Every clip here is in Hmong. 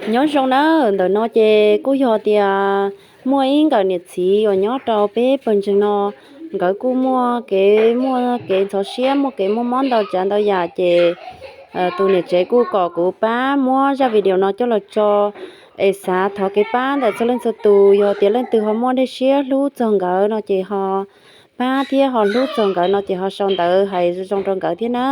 Nyob zoo na, ntawm no ces kuj yog tias muaj ib nkawm niam txiv uas nyob rau peb pawg ntseeg no, nkawd kuj muaj kev muaj kev ntxhov siab, muaj kev muaj mob ntau tsav ntau yam ces tus niam tsev kuj kom kuv pab muab zaj video no coj los tso es xav thov kev pab ntawm txhua leej txhua tus. Yog tias leej twg ho muaj dej siab hlub txog nkawd no ces ho pab thiab ho hlub txog nkawd no ces ho sau ntawv hais zoo rau nkawd thiab na.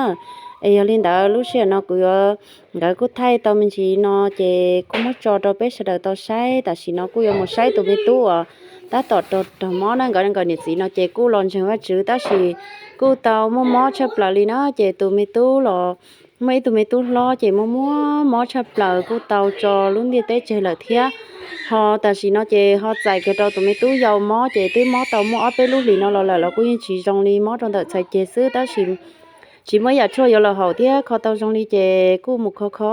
Es yog li ntawd lub sij hawm no kuv yuav, nkawd kuj thaij tau me ntsis no ces kuj muab tso rau peb sawv daws tau saib. Tam sim no kuj yuav mus saib tus me tub uas tab tom raug mob na, nkawd nkawm niam txiv no ces kuj los ntseeg Vajtswv tab sis kuj tau muaj mob tshaj plaws li na. Ces tus me tub los, muaj ib tug me tub hlob ces muaj muaj mob tshaj plaws kuj tau tso lub ntiaj teb tseg lawm thiab. Ho tam sim no ces ho txais kiag rau tus me tub yau mob ces twb mob tau muaj ob peb lub hlis no los lawm los kuj yeej tsis zoo li, mob rau ntawm txhais ceg xwb tab sis tsis muaj ib yam tshuaj yuav los haum thiab kho tau zoo li ces kuj mus kho kho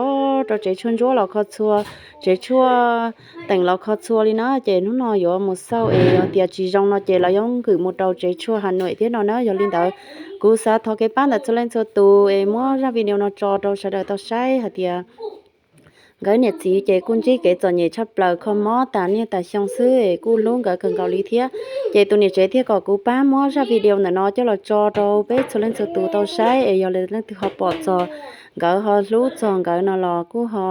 rau tsev tshuaj ntsuab los kho txhua, tsev tshuaj teem los kho txhua li na. Ces hnub no yuav mus xauj es yog tias tsis zoo no ces lawv yuav nkwm mus rau tsev tshuaj Hà Nội thiab no na. Yog li ntawd kuv xav thov kev pab ntawm txhua leej txhua tus es muab zaj video no tso rau sawv daws tau saib hais tias nkawd niam txiv ces kuj ntsib kev txom nyem tshaj plaws, kho mob tas niaj tas xyoo xwb es kuj hlub nkawd kawg nkaus li thiab. Ces tus niam tsev thiaj kom kuv pab muab zaj video ntawm no coj los tso rau peb txhua leej txhua tus tau saib es yog leej twg ho pom txog nkawd ho hlub txog nkawd no los kuj ho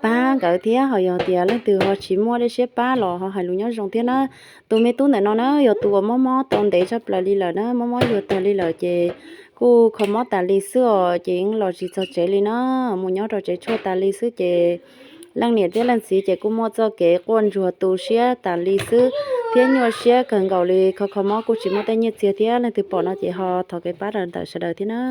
pab nkawd thiab. Ho yog tias leej twg ho tsis muaj dej siab pab los ho hais lus nyob zoo thiab na. Tus me tub ntawm no na yog tus uas mob mob tau ntev tshaj plaws li lawm na, mob mob yuag tag li lawm ces kuj kho mob tas li xwb os, ces los tsis txog tsev li na, mus nyob rau tsev tshuaj tas li xwb ces leej niam thiab leej txiv ces kuj muaj txoj kev quaj ntsuag tu siab tas li xwb thiab nyuaj siab kawg nkaus li, kho kho mob kuj tsis muaj tej nyiaj txiag thiab. Leej twg pom no ces ho thov kev pab rau ntawm sawv daws thiab na.